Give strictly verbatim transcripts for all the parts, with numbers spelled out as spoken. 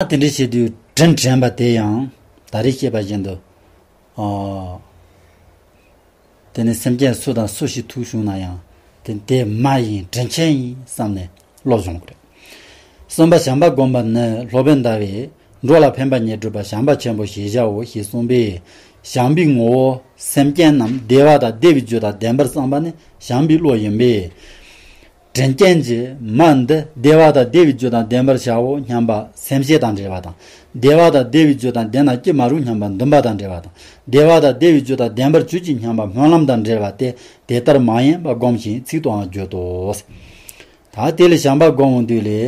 དེ་འདྲ་བྱེད་དུས་དྲིན་དྲན་པ་དེ་ཡང་ད་རེས་བཤད་པ་བཞིན་དུ། ཨ། དེ་ནི་སེམས་ཅན་སུ་དང་སུ་ཞིག་ཐུག་བྱུང་ན་ཡང་དེ་དེ་མ་ཡིན་དྲིན་ཆེན་ཡིན་བསམ་ནས་བློ་སྦྱོང་དགོས། གསུམ་པ་བྱམས་པ་བསྒོམ་པ་ནི་སློབ་དཔོན་ཟླ་བས་འགྲོ་ལ་ཕན་པ་ཉིད་སྒྲུབ་པ་བྱམས་པ་ཆེན་པོ་ཞེས་བྱའོ་ཞེས་གསུངས་པས། བྱམས་པའི་ངོ་བོ་སེམས་ཅན་རྣམས་བདེ་བ་དང་བདེ་བའི་རྒྱུ་དང་ལྡན་པར་བསམ་པ་ནི་བྱམས་པའི་བློ་ཡིན་པས། དྲིན་ཅན་གྱི་མ་འདི་བདེ་བ་དང་བདེ་བའི་རྒྱུ་དང་ལྡན་པར་བྱའོ་སྙམ་པ་སེམས་བསྐྱེད་དང་འབྲེལ་བ་དང་། བདེ་བ་དང་བདེ་བའི་རྒྱུ་དང་ལྡན་ན་ཅི་མ་རུང་སྙམ་པ་འདུན་པ་དང་འབྲེལ་བ་དང་། བདེ་བ་དང་བདེ་བའི་རྒྱུ་དང་ལྡན་པར་གྱུར་ཅིག་སྙམ་པ་སྨོན་ལམ་དང་འབྲེལ་བ་སྟེ། དེ་ལྟར་མ་ཡེངས་པར་བསྒོམ་ཞིང་ཚིག་ཏུའང་བརྗོད་དོ། ད་དེ་ལས་བྱམས་པ་བསྒོམ་འོང་དུས་ལས།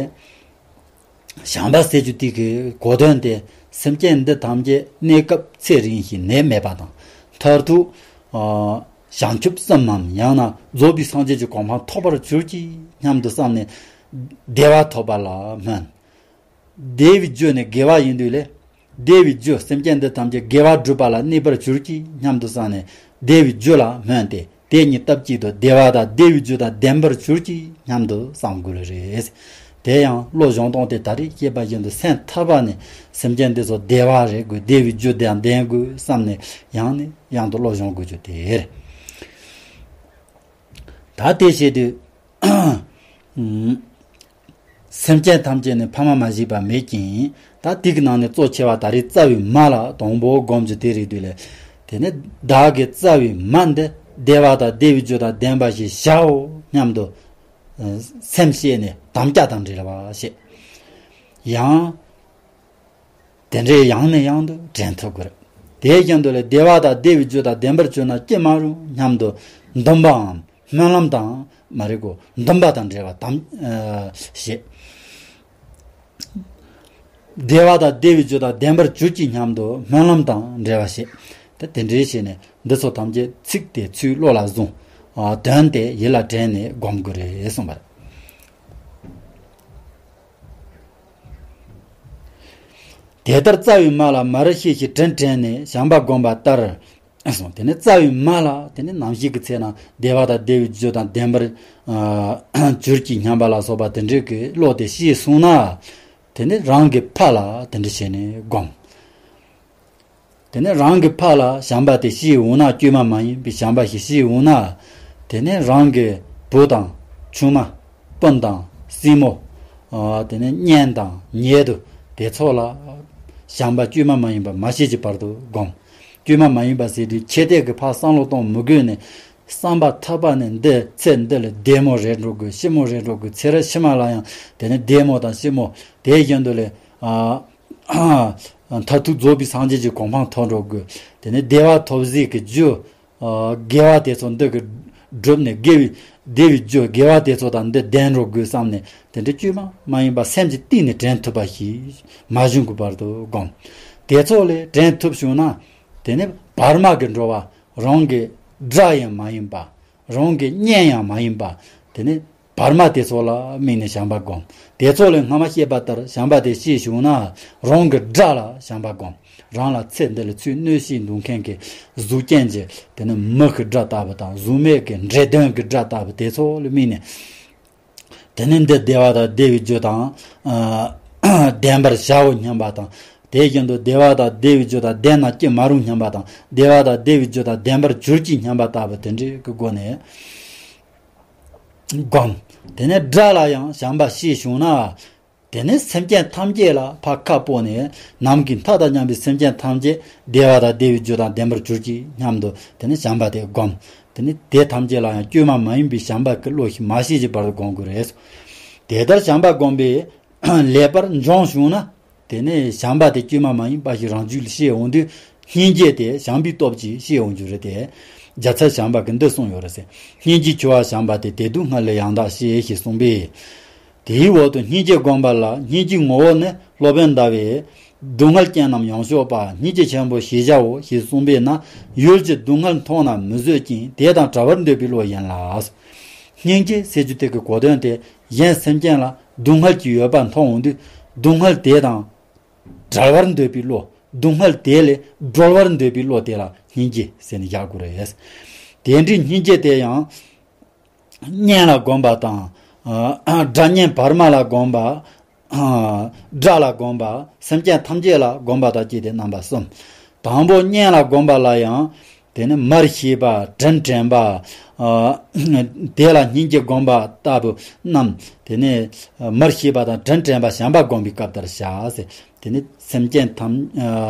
བྱམས་པ་ཟེར་རྒྱུ་དེ་གི་གོ་དོན་དེ་སེམས་ཅན་འདི་ཐམས་ཅད་གནས་སྐབས་ཚེ་རིང་ཞིང་ནད་མེད་པ་དང་མཐར་ཐུག་ཨ། བྱང་ཆུབ་སེམས་མམ་ཡང་ན་རྫོགས་པའི་སངས་རྒྱས་ཀྱི་གོ་འཕང་ཐོབ་པར་གྱུར་ཅིག་སྙམ་དུ་བསམ་ནས་བདེ་བ་ཐོབ་པ་ལ་སྨོན། བདེ་བའི་རྒྱུ་ནི་དགེ་བ་ཡིན་དུས་ལས། བདེ་བའི་རྒྱུ་སེམས་ཅན་འདི་ཐམས་ཅད་དགེ་བ་སྒྲུབ་པ་ལ་གནས་པར་གྱུར་ཅིག་སྙམ་དུ་བསམ་ནས་བདེ་བའི་རྒྱུ་ལ་སྨོན་ཏེ། དེ་གཉིས་སྟབས་གཅིག་ཏུ་བདེ་བ་དང་བདེ་བའི་རྒྱུ་དང་ལྡན་པར་གྱུར་ཅིག་སྙམ་དུ་བསམ་དགོས་རེད། དེ་ཡང་བློ་སྦྱོང་སྟངས་དེ་ད་རེས་བཤད་པ་བཞིན་དུ་སེམས་ཐག་པ་ནས་སེམས་ཅན་འདི་ཚོ་བདེ་བ་རེད་དགོས་བདེ་བའི་རྒྱུ་དང་ལྡན་དགོས་བསམ་ནས་ཡང་ནས་ཡང་དུ་བློ་སྦྱོང་དགོས་རྒྱུ་དེ་རེད། ད་དེ་བྱེད་དུས། སེམས་ཅན་ཐམས་ཅད་ནི་ཕ་མ་མ་བྱས་པ་མེད་ཅིང་། ད་དེ་གི་ནང་ནས་གཙོ་ཆེ་བ་ད་རེས་རྩ་བའི་མ་ལ་དང་པོ་སྒོམ་རྒྱུ་དེ་རེད་དུས་ལས། དེ་ནི་བདག་གི་རྩ་བའི་མ་འདི་བདེ་བ་དང་བདེ་བའི་རྒྱུ་དང་ལྡན་པ་ཞིག་བྱའོ་སྙམ་དུ། སེམས་བསྐྱེད་ནས་དམ་བཅའ་དང་འབྲེལ་བ་བྱེད། ཡང་། དེ་འདྲའི་ཡང་ནས་ཡང་དུ་དྲན་ཐུབ་དགོས། དེ་བཞིན་དུ་ལས་བདེ་བ་དང་བདེ་བའི་རྒྱུ་དང་ལྡན་པར་གྱུར་ན་ཅི་མ་རུང་སྙམ་དུ་འདུན་པའམ་སྨོན་ལམ་དང་མ་རེད་གོ་འདུན་པ་དང་འབྲེལ་བ་དམ་བྱེད། བདེ་བ་དང་བདེ་བའི་རྒྱུ་དང་ལྡན་པར་གྱུར་ཅིག་སྙམ་དུ་སྨོན་ལམ་དང་འབྲེལ་བ་བྱེད། དེ་དེ་འདྲའི་བྱས་ནས་འདི་ཚོ་ཐམས་ཅད་ཚིག་དེ་ཚུར་བློ་ལ་བཟུང་། དོན་དེ་ཡིད་ལ་དྲན་ནས་སྒོམ་དགོས་རེད་གསུངས་པ་རེད། དེ་ལྟར་རྩ་བའི་མ་ལ་མར་ཤེས་ཤིང་དྲིན་དྲན་ནས་བྱམས་པ་བསྒོམ་པ་ལྟར་གསུངས། དེ་ནས་རྩ་བའི་མ་ལ་དེ་ནས་ནམ་ཞིག་གི་ཚེ་ན་བདེ་བ་དང་བདེ་བའི་རྒྱུ་དང་ལྡན་པར་གྱུར་གྱི་སྙམ་པ་ལ་སོགས་པ་དེ་འདྲའི་གི་བློ་དེ་ཤེས་སོང་ན། དེ་ནས་རང་གི་ཕ་ལ་དེ་འདྲ་བྱས་ནས་བསྒོམ། དེ་ནས་རང་གི་ཕ་ལ་བྱམས་པ་དེ་སྐྱེས་འོང་ན་བཅོས་མ་མ་ཡིན་པའི་བྱམས་པ་ཞིག་སྐྱེས་འོང་ན། དེ་ནས་རང་གི་བུ་དང་ཆུང་མ་སྤུན་དང་སྲིང་མོ། དེ་ནས་གཉེན་དང་ཉེ་དུ་དེ་ཚོ་ལ་བྱམས་པ་བཅོས་མ་མ་ཡིན་པ་མ་སྐྱེས་ཀྱི་བར་དུ་བསྒོམ། བཅོས་མ་མ་ཡིན་པ་ཟེར་དུས་ཆེ་གཏད་ཀྱི་ཕར་བསམ་བློ་གཏོང་མི་དགོས་ནས་བསམ་པ་ཐག་པ་ནས་འདི་ཚེ་འདི་ལ་བདེ་མོ་རེད་འགྲོ་དགོས་ཞི་མོ་རེད་འགྲོ་དགོས་ཚེ་རབས་ཕྱི་མ་ལ་ཡང་དེ་ནས་བདེ་མོ་དང་ཞི་མོ་དེ་བཞིན་དུ་ལས། མཐར་ཐུག་རྫོགས་པའི་སངས་རྒྱས་ཀྱི་གོ་འཕང་ཐོབ་འགྲོ་དགོས། དེ་ནས་བདེ་བ་ཐོབ་ཟིག་གི་རྒྱུ། དགེ་བ་དེ་ཚོ་འདི་གི་བསྒྲུབས་ནས་དགེ་བའི་བདེ་བའི་རྒྱུ་དགེ་བ་དེ་ཚོ་དང་འདི་ལྡན་འགྲོ་དགོས་བསམ་ནས་དེ་འདྲ་བཅོས་མ་མ་ཡིན་པ་སེམས་ཀྱི་གཏིང་ནས་དྲན་ཐུབ་པ་ཞིག་མ་བྱུང་གི་བར་དུ་བསྒོམ། དེ་ཚོ་ལས་དྲན་ཐུབ་བྱུང་ན། དེ་ནས་བར་མ་གི་འགྲོ་བ་རང་གི་དགྲ་ཡང་མ་ཡིན་པ། རང་གི་གཉེན་ཡང་མ་ཡིན་པ། དེ་ནས་བར་མ་དེ་ཚོ་ལ་དམིགས་ནས་བྱམས་པ་སྒོམ། དེ་ཚོ་ལས་སྔ་མ་བཤད་པ་ལྟར་བྱམས་པ་དེ་སྐྱེས་བྱུང་ན་རང་གི་དགྲ་ལ་བྱམས་པ་སྒོམ། རང་ལ་ཚེ་འདི་ལ་ཚུར་གནོད་བྱེད་འདུག་མཁན་གྱི་གཟུགས་ཅན་གྱི་དེ་ནི་མི་གི་དགྲ་ལྟ་བུ་དང་གཟུགས་མེད་ཀྱི་འདྲེ་གདོན་གྱི་དགྲ་ལྟ་བུ་དེ་ཚོ་ལ་དམིགས་ནས། དེ་ནི་འདི་བདེ་བ་དང་བདེ་བའི་རྒྱུ་དང་། ལྡན་པར་བྱའོ་སྙམ་པ་དང་། དེ་བཞིན་དུ་བདེ་བ་དང་བདེ་བའི་རྒྱུ་དང་ལྡན་ན་ཅི་མ་རུང་སྙམ་པ་དང་བདེ་བ་དང་བདེ་བའི་རྒྱུ་དང་ལྡན་པར་གྱུར་ཅིག་སྙམ་པ་ལྟ་བུ་དེ་འདྲའི་གི་སྒོ་ནས། བསྒོམ། དེ་ནས་དགྲ་ལ་ཡང་བྱམས་པ་སྐྱེས་བྱུང་ན། དེ་ནས་སེམས་ཅན་ཐམས་ཅད་ལ་ཕར་ཁ་སྤོ་ནས་ནམ་མཁའི་མཐའ་དང་མཉམ་པའི་སེམས་ཅན་ཐམས་ཅད་བདེ་བ་དང་བདེ་བའི་རྒྱུ་དང་ལྡན་པར་གྱུར་ཅིག་སྙམ་དུ་དེ་ནས་བྱམས་པ་དེ་བསྒོམ། དེ་ནས་དེ་ཐམས་ཅད་ལ་ཡང་བཅོས་མ་མ་ཡིན་པའི་བྱམས་པ་གི་བློ་ཞིག་མ་སྐྱེས་ཀྱི་བར་དུ་བསྒོམ་དགོས་རེད། དེ་ལྟར་བྱམས་པ་བསྒོམ་པས་ལེགས་པར་འཇོམས་བྱུང་ན། དེ་ནས་བྱམས་པ་དེ་བཅོས་མ་མ་ཡིན་པ་ཞིག་རང་རྒྱུད་ལ་སྐྱེ་འོང་དུས་སྙིང་རྗེ་དེ་བྱམས་པའི་སྟོབས་ཀྱིས་སྐྱེ་འོང་རྒྱུ་རེད་དེ། རྒྱལ་ཚབ་བྱམས་པ་གིས་འདི་གསུངས་ཡོད་རེད་ཟེར། སྙིང་རྗེའི་ཆུ་བ་བྱམས་པ་དེ། དེ་དུས་སྔར་ལས་ཡང་དག་སྐྱེ་ཞེས་གསུངས་པས། དེའི་འོག་ཏུ་སྙིང་རྗེ་བསྒོམ་པ་ལ་སྙིང་རྗེའི་ངོ་བོ་ནི་སློབ་དཔོན་ཟླ་བས། སྡུག་བསྔལ་ཅན་རྣམས་ཡོངས་གཅོད་པ། སྙིང་རྗེ་ཆེན་པོ་ཞེས་བྱའོ་ཞེས་གསུངས་པས་ན། ཡུལ་གྱི་སྡུག་བསྔལ་མཐོང་ན་མི་བཟོད་ཅིང་དེ་དང་བྲལ་བར་འདོད་པའི་བློ་ཡིན་ལ། སྙིང་རྗེ་ཟེར་རྒྱུ་དེ་གི་གོ་དོན་དེ་གཞན་སེམས་ཅན་ལ་སྡུག་བསྔལ་གྱི་ཡོད་པ་མཐོང་འོང་དུས་སྡུག་བསྔལ་དེ་དང་བྲལ་བར་འདོད་པའི་བློ། སྡུག་བསྔལ་དེ་ལས་སྒྲོལ་བར་འདོད་པའི་བློ་དེ་ལ་སྙིང་རྗེ་ཟེར་ནས་བཞག་དགོས་རེད། དེ་འདྲའི་སྙིང་རྗེ་དེ་ཡང་གཉེན་ལ་བསྒོམ་པ་དང་། ཨ། དགྲ་གཉེན་བར་མ་ལ་བསྒོམ་པ། དགྲ་ལ་བསྒོམ་པ། སེམས་ཅན་ཐམས་ཅད་ལ་བསྒོམ་པ་དང་བཅས་ཏེ་རྣམ་པ་གསུམ། དང་པོ་གཉེན་ལ་བསྒོམ་པ་ལ་ཡང་། དེ་ནི་མར་ཤེས་པ། དྲིན་དྲན་པ། དེ་ལ་སྙིང་རྗེ་བསྒོམ་པ་ལྟ་བུ་རྣམས། དེ་ནི་མར་ཤེས་པ་དང་དྲིན་དྲན་པ་བྱམས་པ་བསྒོམ་པའི་སྐབས་ལྟར་བྱ་ཟེར། དེ་ནི་སེམས་ཅན་ཐམས།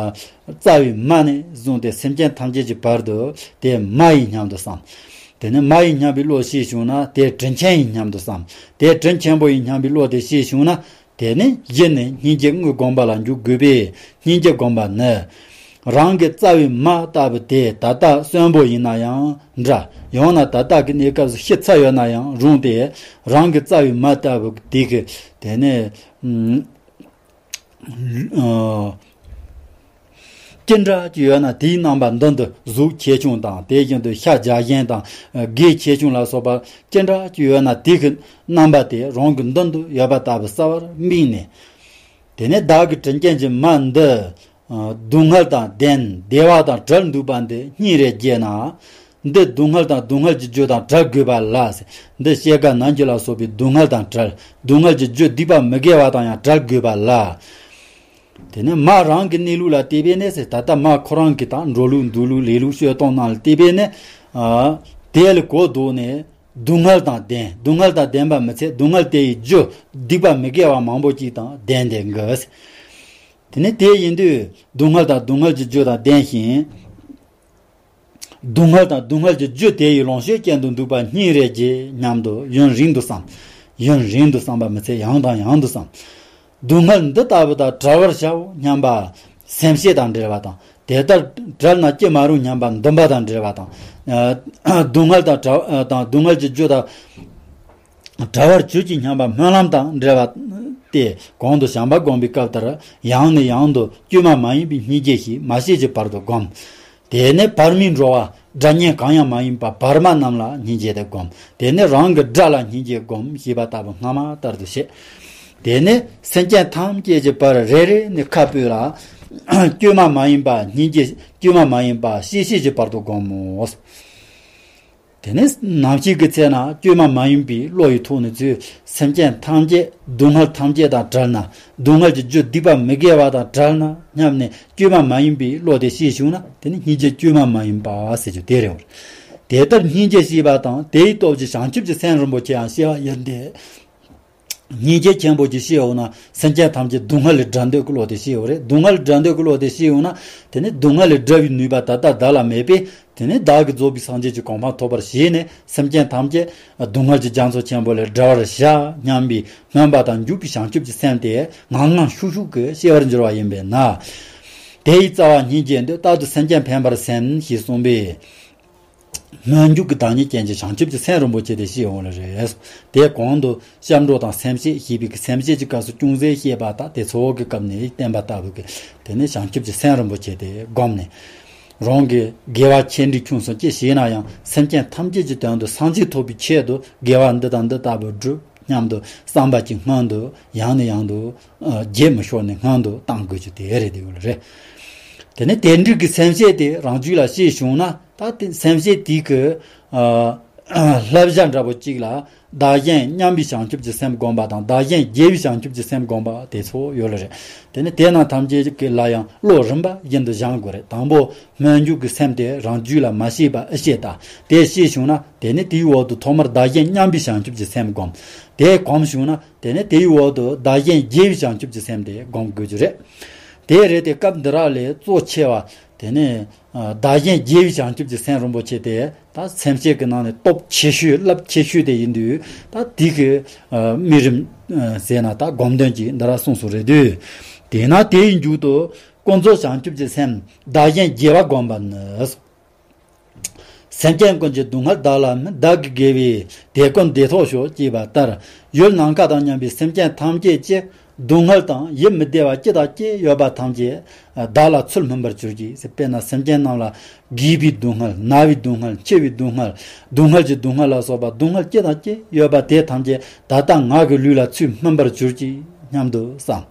རྩ་བའི་མ་ནས་བཟུང་སྟེ་སེམས་ཅན་ཐམས་ཅད་ཀྱི་བར་དུ་དེ་མ་ཡིན་སྙམ་དུ་བསམ། དེ་ནི་མ་ཡིན་སྙམ་པའི་བློ་ཤེས་བྱུང་ན་དེ་དྲིན་ཆེན་ཡིན་སྙམ་དུ་བསམ། དེ་དྲིན་ཆེན་པོ་ཡིན་སྙམ་པའི་བློ་དེ་ཤེས་བྱུང་ན། དེ་ནི་གཞི་ནས་སྙིང་རྗེ་དངོས་བསྒོམ་པ་ལ་འཇུག་དགོས་པས། སྙིང་རྗེ་བསྒོམ་པ་ནི། རང་གི་རྩ་བའི་མ་ལྟ་བུ་དེ་ད་ལྟ་གསོན་པོ་ཡིན་ན་ཡང་འདྲ། ཡང་ན་ད་ལྟ་གི་གནས་སྐབས་སུ་ཤི་ཚར་ཡོད་ན་ཡང་རུང་སྟེ། རང་གི་རྩ་བའི་མ་ལྟ་བུ་དེ་གི་དེ་ནི། ཨ། ཅི་འདྲ་ཅིག་ཡོད་ན་དེའི་རྣམ་པ་མདུན་དུ་གཟུགས་ཆེ་ཆུང་དང་། དེ་བཞིན་དུ་ཤ་རྒྱགས་ཞེན་དང་། ཨ། སྒལ་ཆེ་ཆུང་ལ་སོགས་པ་ཅི་འདྲ་ཅིག་ཡོད་ན་དེ་གི་རྣམ་པ་དེ་རང་གི་མདུན་དུ་ཡོད་པ་ལྟ་བུ་གསལ་བར་དམིགས་ནས། དེ་ནས་བདག་གི་དྲིན་ཅན་གྱི་མ་འདི། ཨ། སྡུག་བསྔལ་དང་ལྡན། བདེ་བ་དང་བྲལ་འདུག་པ་འདི་སྙིང་རེ་རྗེ་ན། འདི་སྡུག་བསྔལ་དང་སྡུག་བསྔལ་གྱི་རྒྱུ་དང་བྲལ་དགོས་པ་ལ་ཟེར། འདི་སྐྱེ་རྒ་ན་འཆི་ལ་སོགས་པའི་སྡུག་བསྔལ་དང་བྲལ། སྡུག་བསྔལ་གྱི་རྒྱུ་སྡིག་པ་མི་དགེ་བ་དང་ཡང་བྲལ་དགོས་པ་ལ། དེ་ནས་མ་རང་གི་གནས་ལུགས་ལ་བལྟས་པས་ནི་ཟེར། ད་ལྟ་མ་ཁོ་རང་གི་དང་འགྲོ་ལུགས་འདུག་ལུགས་ལས་ལུགས་སྤྱོད་སྟངས་རྣམས་ལ་བལྟས་པས་ནི། ཨ། དེ་ལ་གོ་ལྡོག་ནས་སྡུག་བསྔལ་དང་ལྡན། སྡུག་བསྔལ་དང་ལྡན་པ་མི་ཚད་སྡུག་བསྔལ་དེ་ཡི་རྒྱུ་སྡིག་པ་མི་དགེ་བ་མང་པོ་ཅིག་དང་ལྡན་ཏེ་འགི། དེ་ནས་དེ་ཡིན་དུས་སྡུག་བསྔལ་དང་སྡུག་བསྔལ་གྱི་རྒྱུ་དང་ལྡན་ཞིང་། སྡུག་བསྔལ་དང་སྡུག་བསྔལ་གྱི་རྒྱུ་དེ་ཡི་ལོངས་སྤྱོད་ཅན་དུ་འདུག་པ་སྙིང་རེ་རྗེ་སྙམ་དུ་ཡུན་རིང་དུ་བསམ། ཡུན་རིང་དུ་བསམ་པ་མི་ཚད་ཡང་དང་ཡང་དུ་བསམ། སྡུག་བསྔལ་འདི་ལྟ་བུ་དང་བྲལ་བར་བྱའོ་སྙམ་པ་སེམས་བསྐྱེད་དང་འབྲེལ་བ་དང་། དེ་ལྟར་བྲལ་ན་ཅི་མ་རུང་སྙམ་པ་འདུན་པ་དང་འབྲེལ་བ་དང་། ཨ། སྡུག་བསྔལ་དང་བྲལ། ཨ། དང་སྡུག་བསྔལ་གྱི་རྒྱུ་དང་བྲལ་བར་གྱུར་ཅིག་སྙམ་པ་སྨོན་ལམ་དང་འབྲེལ་བ་སྟེ། གོང་དུ་བྱམས་པ་བསྒོམ་པའི་སྐབས་ལྟར་ཡང་ནས་ཡང་དུ་བཅོས་མ་མ་ཡིན་པའི་སྙིང་རྗེ་ཞིག་མ་སྐྱེས་ཀྱི་བར་དུ་བསྒོམ། དེ་ནས་བར་མའི་འགྲོ་བ་དགྲ་གཉེན་གང་ཡང་མ་ཡིན་པ་བར་མ་རྣམས་ལ་སྙིང་རྗེ་དེ་བསྒོམ། དེ་ནས་རང་གི་དགྲ་ལ་སྙིང་རྗེ་བསྒོམ་ཞེས་པ་ལྟ་བུ་སྔ་མ་ལྟར་དུ་བྱེད། དེ་ནས་སེམས་ཅན་ཐམས་ཅད་ཀྱི་བར་རེ་རེ་ནས་ཁ་སྤོས་ལ། བཅོས་མ་མ་ཡིན་པ་སྙིང་རྗེ། བཅོས་མ་མ་ཡིན་པ་སྐྱེ་མཆེད་ཀྱི་བར་དུ་བསྒོམ་མོ། དེ་ནས་ནམ་ཞིག་གི་ཚེ་ན་བཅོས་མ་མ་ཡིན་པའི་བློ་ཡི་ཐོག་ནས་ཚུར་སེམས་ཅན་ཐམས་ཅད་སྡུག་བསྔལ་ཐམས་ཅད་དང་བྲལ་ན། སྡུག་བསྔལ་གྱི་རྒྱུ་སྡིག་པ་མི་དགེ་བ་དང་བྲལ་ན་སྙམ་ནས་བཅོས་མ་མ་ཡིན་པའི་བློ་དེ་སྐྱེས་བྱུང་ན་དེ་ནི་སྙིང་རྗེ་བཅོས་མ་མ་ཡིན་པ་ཟེར་རྒྱུ་དེ་རེད། དེ་ལྟར་སྙིང་རྗེ་སྐྱེས་པ་དང་དེའི་སྟོབས་ཀྱིས་བྱང་ཆུབ་ཀྱི་སེམས་རིན་པོ་ཆེའང་སྐྱེ་བ་ཡིན་ཏེ། སྙིང་རྗེ་ཆེན་པོ་ཅིག་སྐྱེས་འོང་ན་སེམས་ཅན་ཐམས་ཅད་སྡུག་བསྔལ་ལས་བསྒྲལ་འདོད་ཀྱི་བློ་དེ་སྐྱེས་ཡོད་རེད། སྡུག་བསྔལ་བསྒྲལ་འདོད་ཀྱི་བློ་དེ་སྐྱེས་འོང་ན་དེ་ནི་སྡུག་བསྔལ་ལས་བསྒྲལ་བའི་ནུས་པ་ད་ལྟ་བདག་ལ་མེད་པས། དེ་ནས་བདག་གིས་རྫོགས་པའི་སངས་རྒྱས་ཀྱི་གོ་འཕང་ཐོབ་པར་བྱས་ནས་སེམས་ཅན་ཐམས་ཅད་སྡུག་བསྔལ་གྱི་རྒྱ་མཚོ་ཆེན་པོ་ལས་བསྒྲལ་བར་བྱ་སྙམ་པའི་སྨོན་པ་དང་འཇུག་པའི་བྱང་ཆུབ་ཀྱི་སེམས་དེ་ངང་ངང་ཤུགས་ཤུགས་ཀྱིས་སྐྱེ་བར་འགྱུར་བ་ཡིན་པས་ན། དེ་ཡི་རྩ་བ་སྙིང་རྗེ་འདོད། རྟག་ཏུ་སེམས་ཅན་ཕན་པར་སེམས་ཞེས་གསུངས་པས། སྨོན་འཇུག་གི་བདག་ཉིད་ཅན་གྱི་བྱང་ཆུབ་ཀྱི་སེམས་རིན་པོ་ཆེ་དེ་སྐྱེས་འོང་ལེ་རེད། དེ་གོང་དུ་སྐྱབས་འགྲོ་དང་སེམས་བསྐྱེད་ཞེས་པའི་སེམས་བསྐྱེད་ཀྱི་སྐབས་སུ་ཅུང་ཟད་བཤད་པ་དང་དེ་ཚོ་གི་སྐབས་ནས་བསྟན་པ་ལྟ་བུ་གི་དེ་ནས་བྱང་ཆུབ་ཀྱི་སེམས་རིན་པོ་ཆེ་དེ་བསྒོམས་ནས། རང་གི་དགེ་བ་ཆེ་འབྲིང་ཆུང་གསུམ་ཅི་བྱས་ན་ཡང་སེམས་ཅན་ཐམས་ཅད་ཀྱི་དོན་དུ་སངས་རྒྱས་ཐོབ་པའི་ཆེད་དུ་དགེ་བ་འདི་དང་འདི་ལྟ་བུ་བསྒྲུབ་སྙམ་དུ་བསམ་པ་གྱིས་སྔོན་དུ་ཡང་ནས་ཡང་དུ་ཨ་རྒྱས་མི་ཤོར་ནས་སྔོན་དུ་བཏང་དགོས་རྒྱུ་དེ་རེད་དེ་ཡོད་རེད། དེ་ནས་དེ་འདྲའི་གི་སེམས་བསྐྱེད་དེ་རང་རྒྱུད་ལ་སྐྱེས་བྱུང་ན་ད་དེ་སེམས་བསྐྱེད་དེ་གི་ཨ་བསླབ་བྱ་འདྲ་པོ་གཅིག་ལ་བདག་གཞན་མཉམ་པའི་བྱང་ཆུབ་ཀྱི་སེམས་བསྒོམ་པ་དང་བདག་གཞན་བརྗེ་བའི་བྱང་ཆུབ་ཀྱི་སེམས་བསྒོམ་པ་དེ་ཚོ་ཡོད་ལེ་རེད། དེ་ནས་དེ་རྣམས་ཐམས་ཅད་ཀྱི་ལ་ཡང་བློ་རིམ་པ་བཞིན་དུ་སྦྱང་དགོས་རེད། དང་པོ་སྨོན་འཇུག་གི་སེམས་དེ་རང་རྒྱུད་ལ་མ་སྐྱེས་པ་ཨེ་སྐྱེས་ད། དེ་སྐྱེས་བྱུང་ན་དེ་ནས་དེའི་འོག་ཏུ་ཐོག་མར་བདག་གཞན་མཉམ་པའི་བྱང་ཆུབ་ཀྱི་སེམས་བསྒོམ། དེ་གོམས་བྱུང་ན་དེ་ནས་དེའི་འོག་ཏུ་བདག་གཞན་བརྗེ་བའི་བྱང་ཆུབ་ཀྱི་སེམས་དེ་བསྒོམ་དགོས་རྒྱུ་རེད། དེ་རེད་དེ་སྐབས་འདི་རག་ལས་གཙོ་ཆེ་བ། དེ་ནས་ཨ་བདག་གཞན་བརྗེ་བའི་བྱང་ཆུབ་ཀྱི་སེམས་རིན་པོ་ཆེ་དེ་ད་སེམས་བསྐྱེད་ཀྱི་ནང་ནས་སྟོབས་ཆེ་ཤོས་རླབས་ཆེ་ཤོས་དེ་ཡིན་དུས་ད་དེ་གི་ཨ་དམིགས་རིམ་ཨ་ཟེར་ན་ད་སྒོམ་དོན་གྱི་འདི་ར་གསུངས་སོ་རེད་དུས། དེས་ན་དེའི་མཇུག་ཏུ་ཀུན་རྫོབ་བྱང་ཆུབ་ཀྱི་སེམས་བདག་གཞན་བརྗེ་བ་བསྒོམ་པ་ནི། སེམས་ཅན་ཀུན་གྱི་སྡུག་བསྔལ་བདག་ལ་མེད། བདག་གི་དགེ་བས་དེ་ཀུན་བདེ་ཐོབ་ཤོག་ཅེས་པ་ལྟར། ཡུལ་ནམ་མཁའ་དང་མཉམ་པའི་སེམས་ཅན་ཐམས་ཅད་ཀྱི་སྡུག་བསྔལ་དང་ཡིད་མི་བདེ་བ་ཅི་དང་ཅི་ཡོད་པ་ཐམས་ཅད་བདག་ལ་ཚུར་སྨིན་པར་གྱུར་ཅིག་དཔེར་ན་སེམས་ཅན་རྣམས་ལ་རྒས་པའི་སྡུག་བསྔལ། ན་བའི་སྡུག་བསྔལ། འཆི་བའི་སྡུག་བསྔལ། སྡུག་བསྔལ་གྱི་སྡུག་བསྔལ་ལ་སོགས་པ་སྡུག་བསྔལ་ཅི་དང་ཅི་ཡོད་པ་དེ་ཐམས་ཅད་ད་ལྟ་ང་གི་ལུས་ལ་ཚུར་སྨིན་པར་གྱུར་ཅིག་སྙམ་དུ་བསམ།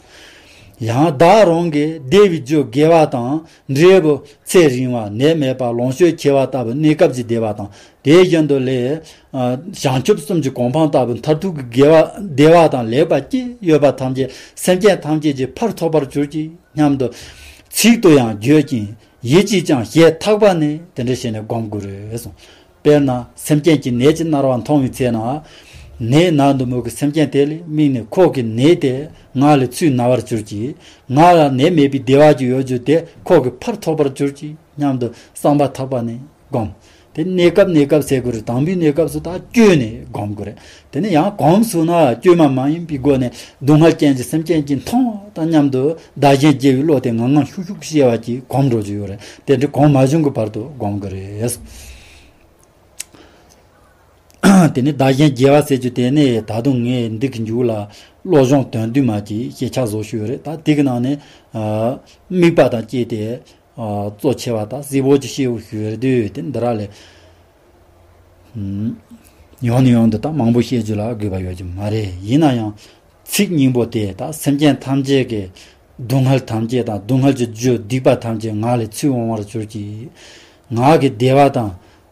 ཡང་བདག་རང་གི་བདེ་བའི་རྒྱུ་དགེ་བ་དང་འབྲས་བུ་ཚེ་རིང་བ་ནད་མེད་པ་ལོངས་སྤྱོད་ཆེ་བ་ལྟ་བུ་གནས་སྐབས་ཀྱི་བདེ་བ་དང་དེ་བཞིན་དུ་ལས། བྱང་ཆུབ་གསུམ་གྱི་གོ་འཕང་ལྟ་བུ་མཐར་ཐུག་གི་དགེ་བ་བདེ་བ་དང་ལེགས་པ་ཅི་ཡོད་པ་ཐམས་ཅད་སེམས་ཅན་ཐམས་ཅད་ཀྱི་ཕར་ཐོབ་པར་གྱུར་ཅིག་སྙམ་དུ་ཚིག་ཏུ་ཡང་བརྗོད་ཅིང་ཡིད་ཀྱིས་ཀྱང་བྱེད་ཐག་པ་ནས་དེ་འདྲ་བྱས་ནས་སྒོམ་དགོས་རེད་གསུངས། དཔེར་ན་སེམས་ཅན་གྱི་ནད་ཀྱིས་མནར་བ་མཐོང་བའི་ཚེ་ན། ནད་ན་འདི་མོ་གི་སེམས་ཅན་དེ་ལ་དམིགས་ནས་ཁོ་གི་ནད་དེ་ང་ལ་ཚུར་ན་བར་གྱུར་ཅིག་ང་ལ་ནད་མེད་པའི་བདེ་བ་ཅིག་ཡོད་རྒྱུ་དེ་ཁོ་གི་ཕར་ཐོབ་པར་གྱུར་ཅིག་སྙམ་དུ་བསམ་པ་ཐག་པ་ནས་སྒོམ། དེ་གནས་སྐབས་གནས་སྐབས་ཟེར་དགོས་རེད། དང་པོའི་གནས་སྐབས་སུ་ད་བསྐྱོད་ནས་སྒོམ་དགོས་རེད། དེ་ནས་ཡང་གོམས་སོང་ན་བསྐྱོད་མ་མ་ཡིན་པའི་སྒོ་ནས་སྡུག་བསྔལ་ཅན་གྱི་སེམས་ཅན་གྱིས་མཐོང་བ་དང་མཉམ་དུ་བདག་གཞན་བརྗེ་བའི་བློ་དེ་ངང་ངམ་ཤུགས་ཤུགས་སྐྱེ་བ་གྱིས་གོམས་འགྲོ་རྒྱུ་ཡོད་རེད། དེ་འདྲ་གོམས་མ་བྱུང་གི་བར་དུ་སྒོམ་དགོས་རེད། དེ་ནས་བདག་གཞན་བརྗེ་བ་ཟེར་རྒྱུ་དེ་ནས་ད་དུང་ངས་འདི་གི་མཇུག་ལ་བློ་སྦྱོང་དོན་བདུན་མ་གྱི་ཤེས་བྱ་བཟོ་ཞུས་ཡོད་རེད། ད་དེ་གི་ནང་ནས་དམིགས་པ་དང་བཅས་ཏེ་གཙོ་ཆེ་བ་དང་གཟིགས་པོ་ཅིག་ཤེས་ཞུས་ཡོད་རེད། དེ་འདི་ར་ལས་ཡང་ནས་ཡང་དུ་ད་མང་པོ་བཤད་རྒྱུ་ལ་དགོས་པ་ཡོད་ཀྱི་མ་རེད། ཡིན་ན་ཡང་ཚིག་སྙིང་པོ་དེ་ད་སེམས་ཅན་ཐམས་ཅད་ཀྱི་སྡུག་བསྔལ་ཐམས་ཅད་དང་སྡུག་བསྔལ་གྱི་རྒྱུ་སྡིག་པ་ཐམས་ཅད་ང་ལས་ཚུར་འོང་བར་གྱུར་ཅིག་ང་གི་བདེ་བ་དང་།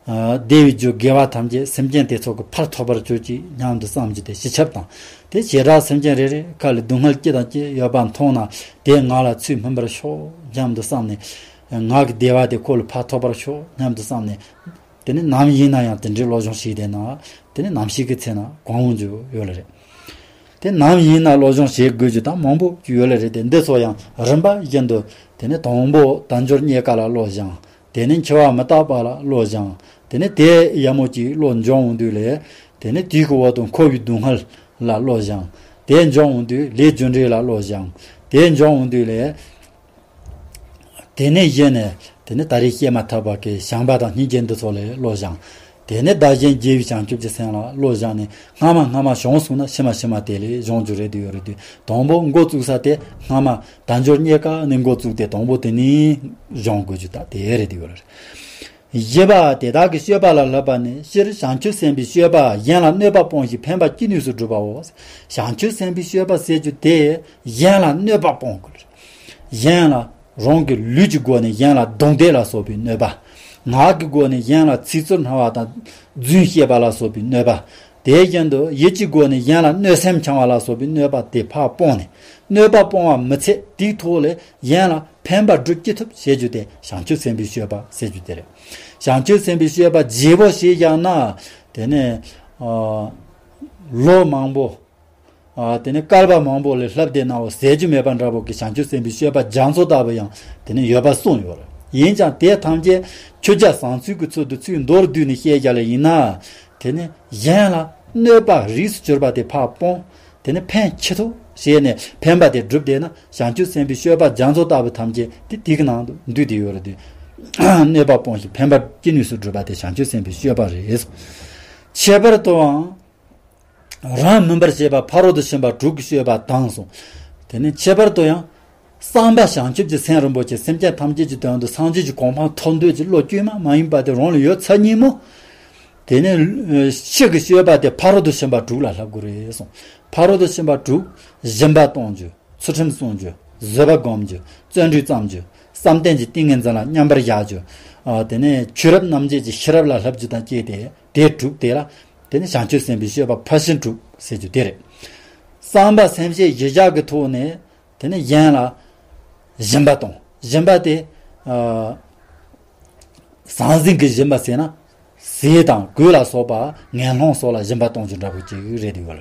བདེ་བའི་རྒྱུ་དགེ་བ་ཐམས་ཅད་སེམས་ཅན་དེ་ཚོ་གི་ཕར་ཐོབ་པར་གྱུར་ཅིག་སྙམ་དུ་བསམ་རྒྱུ་དེ་སྤྱི་ཁྱབ་དང་། དེ་བྱེ་བྲག་སེམས་ཅན་རེ་རེ་ཁ་ལ་སྡུག་བསྔལ་ཅི་དང་ཅི་ཡོད་པ་མཐོང་ན་དེ་ང་ལ་ཚུར་སྨིན་པར་ཤོག་སྙམ་དུ་བསམ་ནས། ང་གི་བདེ་བ་དེ་ཁོ་ལ་ཕར་ཐོབ་པར་ཤོག་སྙམ་དུ་བསམ་ནས། དེ་ནས་ནམ་ཡིན་ན་ཡང་དེ་འདྲའི་བློ་སྦྱོང་ཞིག་བསྡད་ན། དེ་ནས་ནམ་ཞིག་གི་ཚེ་ན་གོམས་འོང་རྒྱུ་ཡོད་ལ་རེད། དེ་ནམ་ཡིན་ན་བློ་སྦྱོང་བྱེད་དགོས་རྒྱུ་དང་མང་པོ་ཡོད་ལ་རེད་དེ། འདི་ཚོ་ཡང་རིམ་པ་བཞིན་དུ་དེ་ནས་དང་པོ་དལ་འབྱོར་རྙེད་དཀའ་ལ་བློ་སྦྱང་། དེ་ནས་འཆི་བ་མི་རྟག་པ་ལ་བློ་སྦྱང་། དེ་ནས་དེ་ཡག་མོ་ཅིག་བློ་འབྱོངས་འོང་དུས་ལས། དེ་ནས་དུས་ཀྱི་འོག་ཏུ་འཁོར་བའི་སྡུག་བསྔལ་ལ་བློ་སྦྱང་། དེ་འབྱོངས་འོང་དུས་ལས་རྒྱུ་འབྲས་ལ་བློ་སྦྱང་། དེ་འབྱོངས་འོང་དུས་ལས། དེ་ནས་གཞི་ནས་དེ་ནས་ད་རེས་བཤད་མ་ཐག་པ་གི་བྱམས་པ་དང་སྙིང་རྗེ་འདི་ཚོ་ལ་བློ་སྦྱང་། དེ་ནས་བདག་གཞན་བརྗེ་བའི་བྱང་ཆུབ་ཀྱི་སེམས་ལ་བློ་སྦྱངས་ནས་སྔ་མ་སྔ་མ་བྱུང་སོང་ན་ཕྱི་མ་ཕྱི་མ་དེ་ལས་སྦྱོང་རྒྱུ་རེད་འདུག་ཡོད་རེད་འདུག་དང་པོ་འགོ་བཙུགས་ས་དེ་སྔ་མ་དལ་འབྱོར་རྙེད་དཀའ་ནས་འགོ་བཙུགས་ཏེ་དང་པོ་དེ་ནས་སྦྱོང་དགོས་རྒྱུ་ད་དེ་རེད་འདུག་ཡོད་རེད། བཞི་པ་དེ་དག་གི་སྤྱོད་པ་ལ་བསླབ་པ་ནི་སྤྱིར་བྱང་ཆུབ་སེམས་དཔའི་སྤྱོད་པ་གཞན་ལ་གནོད་པ་སྤོང་ཞིང་ཕན་པ་ཅི་ནུས་སུ་སྒྲུབ་པའོ། བྱང་ཆུབ་སེམས་དཔའི་སྤྱོད་པ་ཟེར་རྒྱུ་དེ་གཞན་ལ་གནོད་པ་སྤོང་དགོས། གཞན་ལ་རང་གི་ལུས་ཀྱི་སྒོ་ནས་གཞན་ལ་རྡུང་རྡེག་ལ་སོགས་པའི་གནོད་པ། ངག་གི་སྒོ་ནས་གཞན་ལ་ཚིག་རྩུབ་སྨྲ་བ་དང་རྫུན་བཤད་པ་ལ་སོགས་པའི་གནོད་པ། དེ་བཞིན་དུ་ཡིད་ཀྱི་སྒོ་ནས་གཞན་ལ་གནོད་སེམས་འཆང་བ་ལ་སོགས་པའི་གནོད་པ་དེ་ཕར་སྤོང་ནས་གནོད་པ་སྤོང་བ་མི་ཚད་དེའི་ཐོག་ལས་གཞན་ལ་ཕན་པ་སྒྲུབ་ཅི་ཐུབ་བྱེད་རྒྱུ་དེ་བྱང་ཆུབ་སེམས་དཔའི་སྤྱོད་པ་ཟེར་རྒྱུ་དེ་རེད། བྱང་ཆུབ་སེམས་དཔའི་སྤྱོད་པ་བརྗེ་པོ་བྱས་བཞག་ན། དེ་ནས་ཨ་ལོ་མང་པོ། ཨ་དེ་ནས་བསྐལ་པ་མང་པོ་ལས་ལྷབ་བསྡད་ནའོ་ཟད་རྒྱུ་མེད་པ་འདྲ་པོ་གི་བྱང་ཆུབ་སེམས་དཔའི་སྤྱོད་པ་རྒྱ་མཚོ་ལྟ་བུ་ཡང་དེ་ནས་ཡོད་པ་གསུངས་ཡོད་རེད། ཡིན་ཀྱང་དེ་ཐམས་ཅད་ཆོས་རྒྱལ་བཟང་ཚུལ་གྱི་ཚུལ་དུ་ཚུར་མདོར་བསྡུས་ནས་བཤད་བཞག་ལ་ཡིན་ན། དེ་ནས་གཞན་ལ་གནོད་པ་རིས་སུ་གྱུར་པ་དེ་ཕར་སྤོང་། དེ་ནས་ཕན་ཆེ་ཐུབ་བྱས་ནས་ཕན་པ་དེ་བསྒྲུབས་བསྡད་ན་བྱང་ཆུབ་སེམས་དཔའི་སྤྱོད་པ་རྒྱ་མཚོ་ལྟ་བུ་ཐམས་ཅད་དེ་དེ་གི་ནང་དུ་འདུས་ཏེ་ཡོད་རེད་དེ། གནོད་པ་སྤོང་ཞིང་ཕན་པ་ཅི་ནུས་སུ་སྒྲུབ་པ་དེ་བྱང་ཆུབ་སེམས་དཔའི་སྤྱོད་པ་རེད། ཁྱད་པར་དུའང་རང་མུན་པར་བྱེད་པ་ཕ་རོལ་ཏུ་ཕྱིན་པ་དྲུག་གི་སྤྱོད་པ་དང་གསུངས། དེ་ནས་ཁྱད་པར་དུ་ཡང་། བསམ་པ་བྱང་ཆུབ་ཀྱི་སེམས་རིན་པོ་ཆེ་སེམས་ཅན་ཐམས་ཅད་ཀྱི་དོན་དུ་སངས་རྒྱས་ཀྱི་གོ་འཕང་ཐོབ་འདོད་ཀྱི་བློ་བཅོས་མ་མ་ཡིན་པ་དེ་རང་ལ་ཡོད་ཚར་ཉིན་མོ། དེ་ནས་ཕྱི་གི་སྤྱོད་པ་དེ་ཕ་རོལ་ཏུ་ཕྱིན་པ་དྲུག་ལ་ལྷབ་དགོས་རེད་གསུངས། ཕ་རོལ་ཏུ་ཕྱིན་པ་དྲུག་སྦྱིན་པ་གཏོང་རྒྱུ། ཚུལ་ཁྲིམས་སྲུང་རྒྱུ། བཟོད་པ་སྒོམ་རྒྱུ། བརྩོན་འགྲུས་བརྩམ་རྒྱུ། བསམ་གཏན་གྱི་ཏིང་ངེ་འཛིན་ལ་མཉམ་པར་བཞག་རྒྱུ། ཨ་དེ་ནས་ཆོས་རབ་རྣམ་འབྱེད་ཀྱི་ཤེས་རབ་ལ་ལྷབ་རྒྱུ་དང་བཅས་ཏེ་དེ་དྲུག་དེ་ལ་དེ་ནས་བྱང་ཆུབ་སེམས་དཔའི་སྤྱོད་པ་ཕར་ཕྱིན་དྲུག་ཟེར་རྒྱུ་དེ་རེད། བསམ་པ་སེམས་བསྐྱེད་གཞི་བཞག་གི་ཐོག་ནས་དེ་ནས་གཞན་ལ་སྦྱིན་པ་གཏོང་། སྦྱིན་པ་དེ་ཨ་ཟང་ཟིང་གི་སྦྱིན་པ་ཟེར་ན། ཟས་དང་གོས་ལ་སོགས་པ་ངན་སློང་སོགས་ལ་སྦྱིན་པ་གཏོང་རྒྱུ་འདྲ་པོ་ཅིག་རེད་འདུག་ལ།